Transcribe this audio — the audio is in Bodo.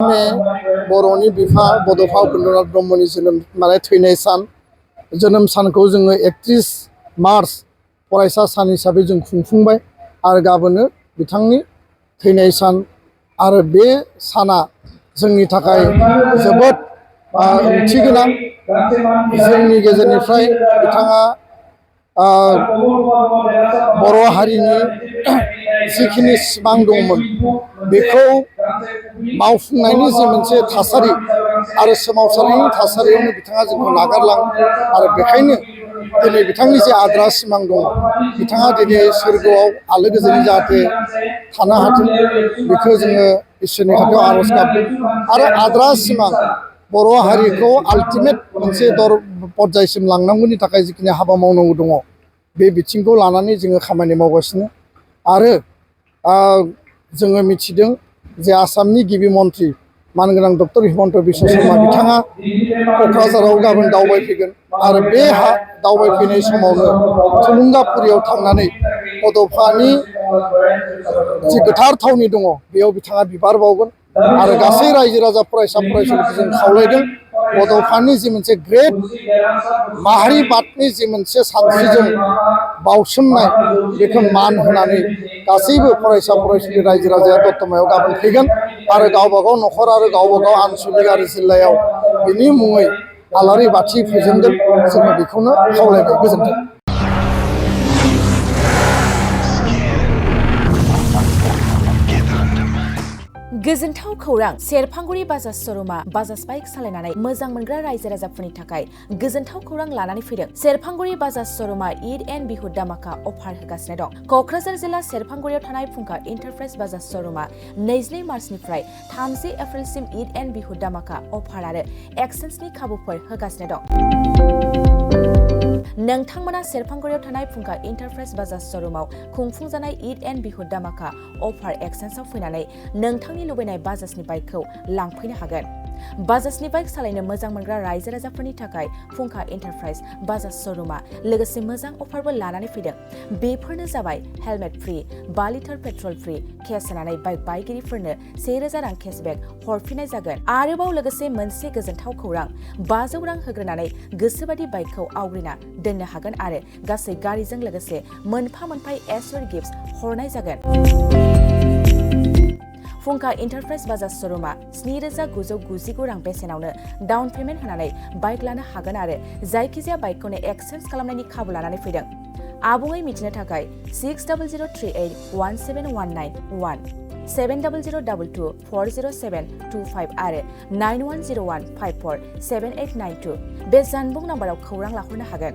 बर'नि बिफा बड'फ उपेन्द्रनाथ ब्रह्मनि थैनाय सान जोनोम सानखौ जोङो 31 मार्च फरायसा सान हिसाबै जों खुंफुंबाय आरो गाबोनो बिथांनि थैनाय सान आरो बे साना जोंनि थाखाय जोबोद ओंथि गोनां। जोंनि गेजेरनिफ्राय बिथाङा बर' हारिनि जिखिनि सिमां दंमोन बेखौ मावफुंनायनि जि मोनसे थासारि आरो सोमावसारनायनि थासारियावनो बिथाङा जोंखौ नागारलाङो आरो बेखायनो दिनै बिथांनि जे आद्रा सिमां दङ बिथाङा दिनै सोरगोआव आलो गोजोनै जाहाथे थानो हाथों बेखौ जोङो इसोरनि खाथियाव आर'ज गाबदों आरो आद्रा सिमां बर' हारिखौ आल्टिमेट मोनसे पर्यायसिम लांनांगौनि थाखाय जिखिनि हाबा मावनांगौ दङ बे बिथिंखौ लानानै जोङो खामानि मावगासिनो आरो जोङो मिथिदों जे आसामनि गिबि मन्थ्रि मानगोनां डक्टर हिमन्त बिश्व शर्मा बिथाङा क'क्राझाराव गाबोन दावबायफैगोन आरो बे दावबायफैनाय समावनो थुलुंगाफुरियाव थांनानै बड'फानि जि गोथार थावनि दङ बेयाव बिथाङा बिबार बावगोन आरो गासै रायजो राजा फरायसा फरायसुलिखौ जों खावलायदों बड'फानि जि मोनसे ग्रेट माहारिबादनि जि मोनसे सानस्रिजों बावसोमनाय बेखौ मान होनानै गासैबो फरायसा फरायसुलि रायजो राजाया दतमायाव गाबोन फैगोन आरो गावबागाव न'खर आरो गावबागाव आनसलिक आरो जिल्लायाव बिनि मुङै आलारि बाथि फोजोंगोन जोङो बेखौनो खावलायबाय। गोजोन्थों। गोजोनथाव खौरां सेरफांगुरि बाजाज श'रुमा बाजाज बाइक सालायनानै मोजां मोनग्रा रायजो राजाफोरनि थाखाय गोजोनथाव खौरां लानानै फैदों। सेरफांगुरि बाजाज श'रुमा ईद एन्ड बिहु दामाका अफार होगासिनो दं। क'क्राझार जिल्ला सेरफांगुरियाव थानाय फुंखा इन्टारप्राइज बाजाज श'रुमा 22 मार्चनिफ्राय 30 एप्रिलसिम ईद एन्ड बिहु दामाका अफार आरो एक्सेन्सनि खाबुफोर होगासिनो दं। नोंथांमोना सेरफांगुरियाव थानाय फुंखा इन्टारप्राइज बाजाज श'रुमाव खुंफुंजानाय ईद एन्ड बिहु दामाका अफार एक्सेन्सआव फैनानै नोंथांनि लुबैनाय बाजाजनि बाइकखौ लांफैनो हागोन। बाजाजनि बाइक सालायनो मोजां मोनग्रा रायजो राजाफोरनि थाखाय फुंखा इन्टारप्राइज बाजाज श'रुमा लोगोसे मोजां अफारबो लानानै फैदों। बेफोरनो जाबाय helmet free, 5 litre petrol free, case होनानै बाइक बायगिरिफोरनो 1000 रां केसबेक हरफिननाय जागोन। आरोबाव लोगोसे मोनसे गोजोनथाव खौरां 500 रां होग्रोनानै गोसोबादि बाइकखौ आवग्रिना दोननो हागोन आरो गासै गारिजों लोगोसे मोनफा एसुर गिफ्ट हरनाय जागोन। फुंखा इन्टारप्राइज बाजाज श'रुमा 7999 रां बेसेनावनो डाउन पेमेन्ट होनानै बाइक लानो हागोन आरो जायखिजाया बाइकखौनो एक्सेन्स खालामनायनि खाबु लानानै फैदों। आबुङै मिथिनो थाखाय 6003817191 7002240725 आरो 9101547892 बे जानबुं नाम्बाराव खौरां लाहरनो हागोन।